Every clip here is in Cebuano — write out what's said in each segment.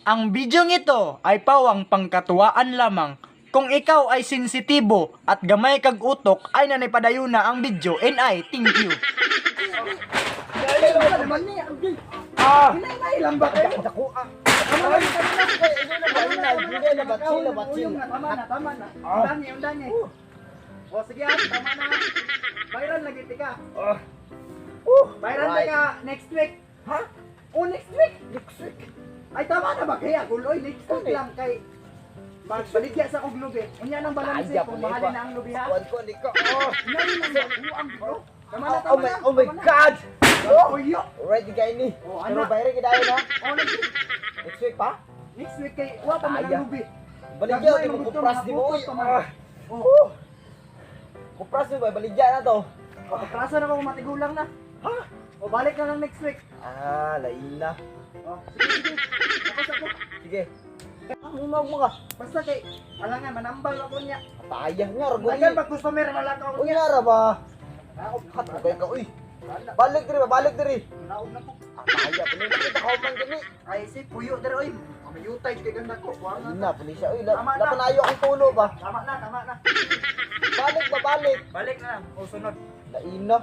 Ang bidyong ito ay pawang pangkatuwaan lamang. Kung ikaw ay sensitibo at gamay kag utok ay nanipadayon na ang video and I thank you. Tama na, tama na. Undangi, undangi. O sige ah, tama na. Viral lagi tika. Viral na ka next week. Ha? Oh, next week? Next week. Ay tama na ba kaya guloy next week lang kay magbaligya sa kog lubi. Unya nang balanse kung mahalin na ang lubi ha. Kuan ko ni ko. Oh, ngayon lang ba ang bro. Tama na, tama Oh my, na. oh my tama na. God! Oh, yo. Alright, kay ni. Oh, Pero ana. bayre kita na. Oh, next week. Next week pa? Next week kay wa pa man Kaya. ang lubi. Baligya Gagmay di mo man gusto, kupras di mo. mga Uy, butot pa man. ah. Oh, Kupras mo ba baligya na to. Papatraso na ko matigulang na. Ha? O balik na lang next week. Ah, lain na. Oh, sige, sige. Tapos ako. Sige. Ah, umag mo ka. Basta kay alangan manambal ako niya. Patayah nga ragoy. Dagan pag customer wala ka Uy niya. nga ra ba? Naog Hat mo kay ka uy. Wala. Balik diri ba, balik diri. Naog na ko. Ah, Pataya pa kita ka man gani. Ay si puyo dere oy. Mayutay kay ganda ko. Kuha Lain na. na puli siya uy. Tama na. Lapanayo ang tulo ba? Tama na, tama na. Balik ba balik? Balik na lang. O sunod. Lain na.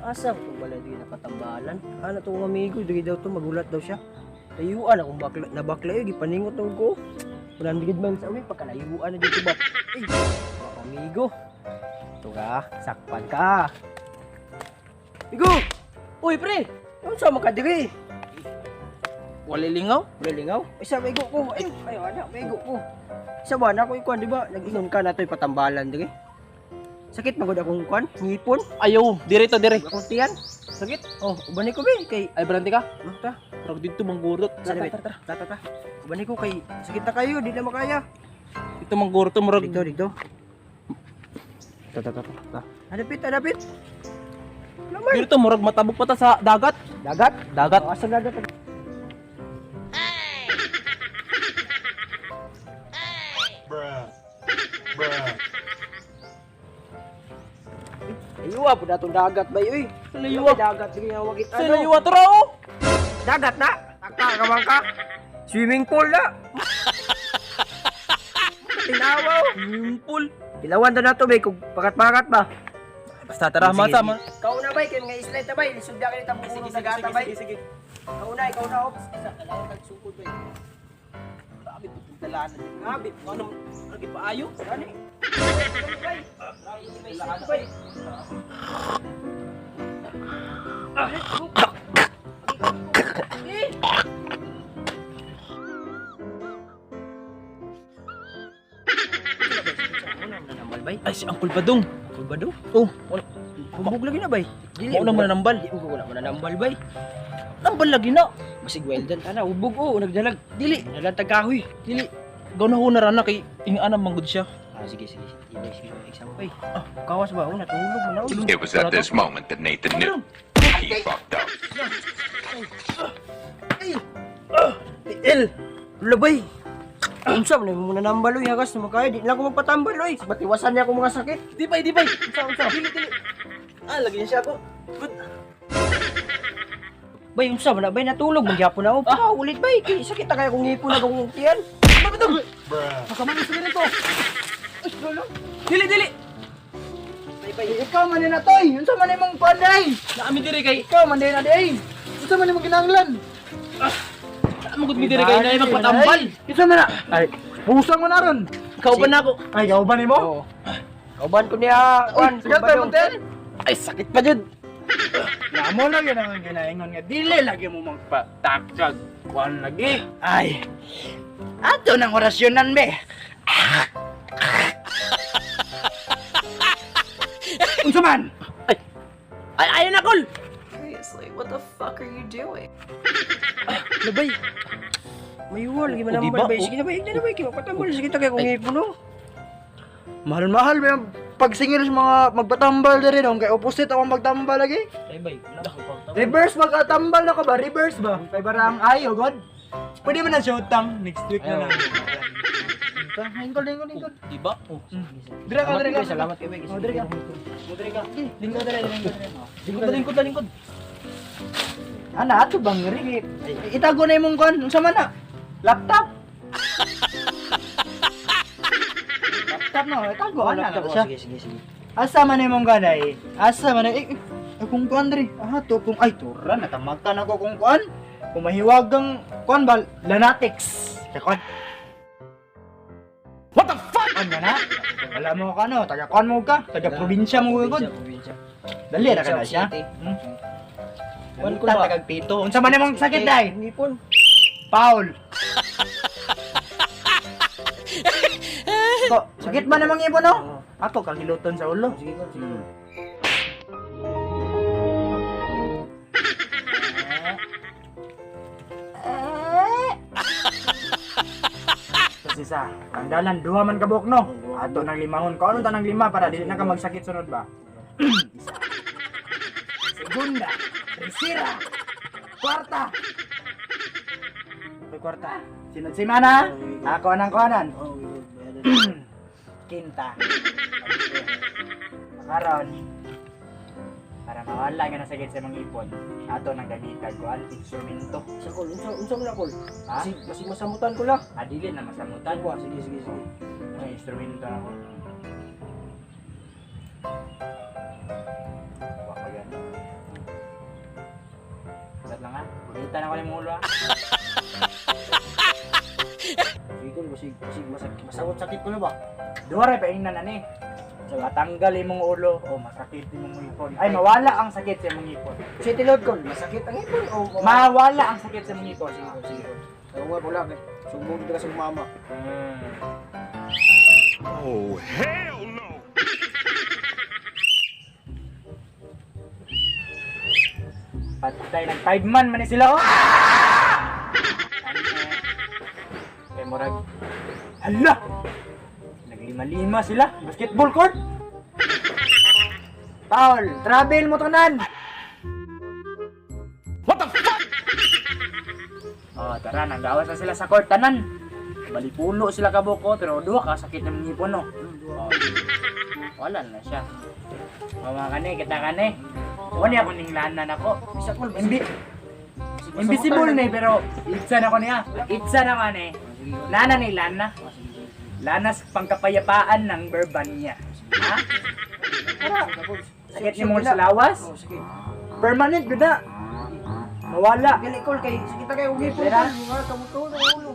Asa ko bala di nakatambalan? Ano tong amigo, di daw to magulat daw siya. Layuan akong bakla, nabakla eh, gipaningot daw ko. Wala gid man sa uwi, pagkalayuan na dito ba. Ay, ako amigo. Ito ka, sakpan ka. Amigo! Uy, pre! Ano sa makadiri? Wala lingaw? Wala lingaw? Ay, sa maigo ko. Ay, ay, wala, maigo ko. Sa ba na ako ikuan, di ba? Nag-ingon ka na to'y patambalan diri. Sakit magod akong kuan, ngipon, Ayaw, dire to dire. akong tiyan. Sakit. Oh, uban ko be kay Ay brante ka. ta. Murag dito manggurot. Tara, Tara, tara, tara, tara. Uban ko kay sakit na kayo, di na makaya. Dito manggurot murag. Dito, dito. Tara, tara, tara. Adapit, adapit. Lamay. Dito murag matabok pa ta sa dagat. Dagat? Dagat. Oh, asa dagat? Ayuwa po na itong dagat ba uy? Sa layuwa. Dagat sige nga wagit Sa layuwa to raw. Dagat na. Taka ka man ka. Swimming pool na. Tinawaw. Swimming pool. Ilawan na nato bay kung pakat-pakat ba. Basta tara, Sige, masa ma. Kau na bay kay mga slide ta bay, lisod na kayo tamong ulo sa gata bay. sige. Kau na, ikaw na ops. Isa kailangan tagsukod bay. Grabe to dalanan. Grabe, ano lagi paayo? Gani. Bay. Grabe bay. Bay. Ay si Uncle Badong. Uncle Badong? Oh, wala. Hubog lagi na bay. Dili Mao na mananambal. Di ko wala mananambal bay. Nambal lagi na. Basig well done tana hubog oh nagdalag. Dili, Nagdalag tagkahoy. dili. Gaw na huna ra na kay inga manggod siya. Ah, sige, sige. Sige, sige. Example. Ah, kawas ba? Oh, natulog mo na. oh. It was at this moment that Nathan knew he fucked up. Tiil! Labay! Unsa man mo nanambal oy hagas na makaya di na ako magpatambal oy. Batiwasan niya ako mga sakit. Di bay, di bay. Unsa unsa? Dili, dili. Ah, lagi niya siya ako. Good. Bay unsa man na bay natulog man gyapon na ako. Ah, ulit bay kay sakit na kaya kung ngipon na akong tiyan. Bakit Baka man sa ganito. Ay, lolo. Dili, dili. Bay bay. Ikaw man na toy. Unsa man imong kuan day? Naami diri kay Ikaw man din na day. Unsa man imong kinahanglan? Naami gud mi diri kay na magpatambal. Unsa man na? Ay, pusang mo na ron. Ikaw ba na ako? Ay, ikaw ba nimo? Oo. Kauban ko niya, kuan. Sige tayo mong ten. Ay sakit pa jud. Namo lagi nang ginaingon nga dili lagi mo magpatakag kuan lagi. Ay. Ato nang orasyonan be. Unsa man? Ay ay na kol. Seriously, what the fuck are you doing? Labay. Mayuwa lagi Oh, di manambal ba? bay. Sige na bay, na bay kay magpatambal sige ta kay kung ngipon no. Mahal-mahal ba yung pagsingil sa mga magpatambal diri dong kay opposite ako magtambal lagi. Ay bay, wala ko pagtambal. Reverse magkatambal na ka ba? Reverse ba? Kay barang ayo god. Pwede man na siya utang next week na lang. Lingkod, lingkod, lingkod. Diba? Oh. Dire ka, dire ka. Salamat kay Oh, dire ka. Dire ka. Lingkod, dire, lingkod, dire. Lingkod, lingkod, lingkod. Ana, ato bang ri? Itago na imong kuan. Unsa man na? Laptop. Laptop no, itago ana na siya. Sige, sige, sige. Asa man imong kuan ay? Asa man ay? Eh, eh, kung kuan diri. Ah, to kung ay tura natamakan ako kung kuan. Kung mahiwagang kuan ba lanatics. Kay kuan. What the fuck? Ano na? Wala mo ka no, taga kuan mo ka, taga probinsya mo ka. Probinsya, probinsya. Dali ra ka na siya. City. Hmm? Kuan ko Kuan ba? tagag pito. Unsa man imong sakit dai? Ngipon. Paul. Ko, sakit man namang ipon no? Ako kang hiluton sa ulo. Sige, kol, sige. Kasi sa tanggalan duha man kabuk no. Ato nang limahon ko ano tanang lima para dili na ka magsakit sunod ba? Isa. Segunda, tercera, cuarta. May kwarta. Sinod si mana? Ako anang kuanan. Oh, kol, bayaran. Quinta. Karon para mawala ka na sakit sa mga ipon, ato nang gamitan kuan instrumento. Sa kol, unsa unsa man na kol? Ha? Basig basig masamutan ko la. Adili na masamutan. Wa, sige, sige, sige. May instrumento na ko. Wa pa gani. Dapat lang ha. Gunitan ako ni ulo ha. Sige kol, basig basig masak masamot sakit ko na ba? Duha ra pa ingnan ani. So, matanggal imong ulo o masakit imong ipon. Ay, mawala ang sakit sa imong ipon. Sa tilod kol, masakit ang ipon o Mawala ang sakit sa imong ipon. Sige kol, sige kol. Ako nga wala kay sumbong dito ka sa mama. Oh, hell no! Patay nag 5 man man ni sila oh. Kay murag hala. Naglima-lima sila. Basketball court. Paul, travel mo tanan. What the fuck? Oh, tara, nanggawas na sila sa court tanan. Balipuno sila kaboko pero duha ka sakit ng ngipon no. Oh. Wala na siya. Mama kani, kita kani. Wala ako ning lanan ako. Bisa kol, Imbi invisible na eh, pero itsa na ko niya. Itsa na man eh. Lana ni Lana. Lana sa pangkapayapaan ng Berbanya. Ha? Sakit ni mo sa lawas? Oh, sige. Permanent gud na. Mawala. Gali kol kay sakit kay og ipon. Pera? Kol, mga kamuto na ulo.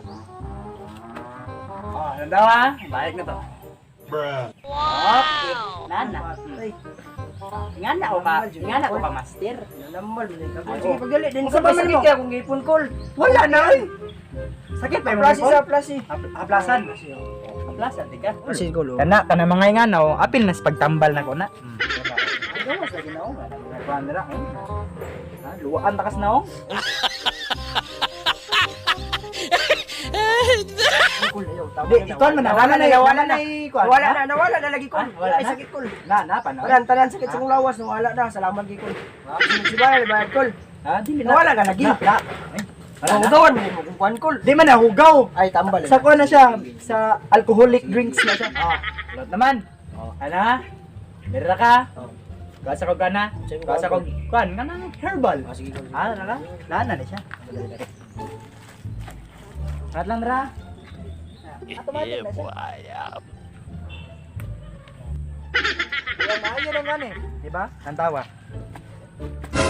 Oh, ano daw ha? Balik na to. Bruh. Okay. Lana. Ay, Nga na ko ka, nga na ko ka master. nanamal man ka. Ay, Sige oh. pagdali din Unsa kol, ba man sakit mo? kay akong ipon kol. Wala na oy. Sakit pa imong Plasi ipon? sa plasi. Aplasan. Aplasan tika. Sige kol. Kana kana mga nga no, apil na sa pagtambal na ko na. Ay, gawas lagi na nga. Kuan na lang. Ha, luwaan takas na oh. Kol, ayaw, tama Di, na, ikuan man na, wala na, wala na. Wala na, nawala na lagi kol. Ah, wala Ay na? sakit kol. Na, na pa na. Wala tanan sakit sa kong lawas, nawala na. Salamat kay kol. Si bayad, bayad kol. Ha, dili na. Nawala na lagi. Na, na. Ay, wala na. Hugawan mo kung kuan kol. Di man nahugaw. Ay tambal. Sa kuan na siya, sa alcoholic drinks na siya. Oh, lot naman. Oh, ana. Meron ka. Oh. Gasa ko gana. Gasa ko kuan kanang herbal. Ah, sige kol. Ah, na lang. Lana na siya. Rat lang ra. Automatic na siya. Kaya maayo lang gani, di ba? Ang tawa.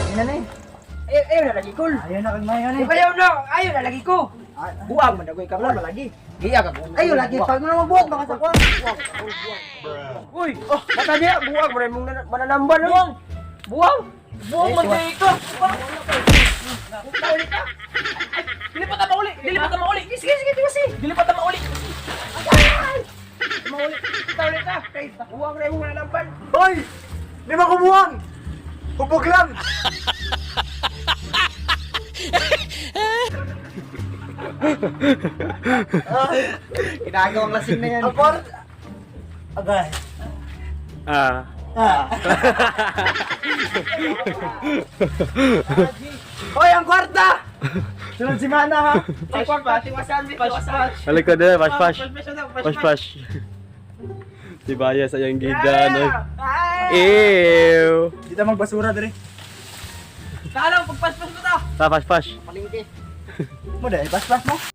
Ina na eh. Ay, ayaw na lagi kol. Ayaw na kag maayo na Di eh. ba ayaw na, ayaw na lagi ko. Buang man agoy ka Wala kol. ba lagi? Giya ka kung. Ayaw lagi pag mo mabuhat baka sa kuwan. Uy, oh, bata niya buang man mong mananambal. Buang. Buang. Buong man kay ka. Punta ulit ka. Dili pa ta mauli. Dili pa ta mauli. Sige, sige, sige, sige. Dili pa ta mauli. Mauli. Punta ulit ka. Kay buang na imong mananambal. Hoy! Di ba kumuwang? Hubog lang! Ginagawang lasing na yan. Ang Agay. Ah. Hoy, ang kwarta! Sunod si Mana ha. Pash pash. Tiwasan, tiwasan. Balik ko din, pash pash. Pash pash. Pash pash. Si Baya sa iyang gidan. Oy. Ew. Dito magbasura dere. Kaalam, pagpaspas mo ta. Ta pash pash. Palengke. Mo dai, paspas mo.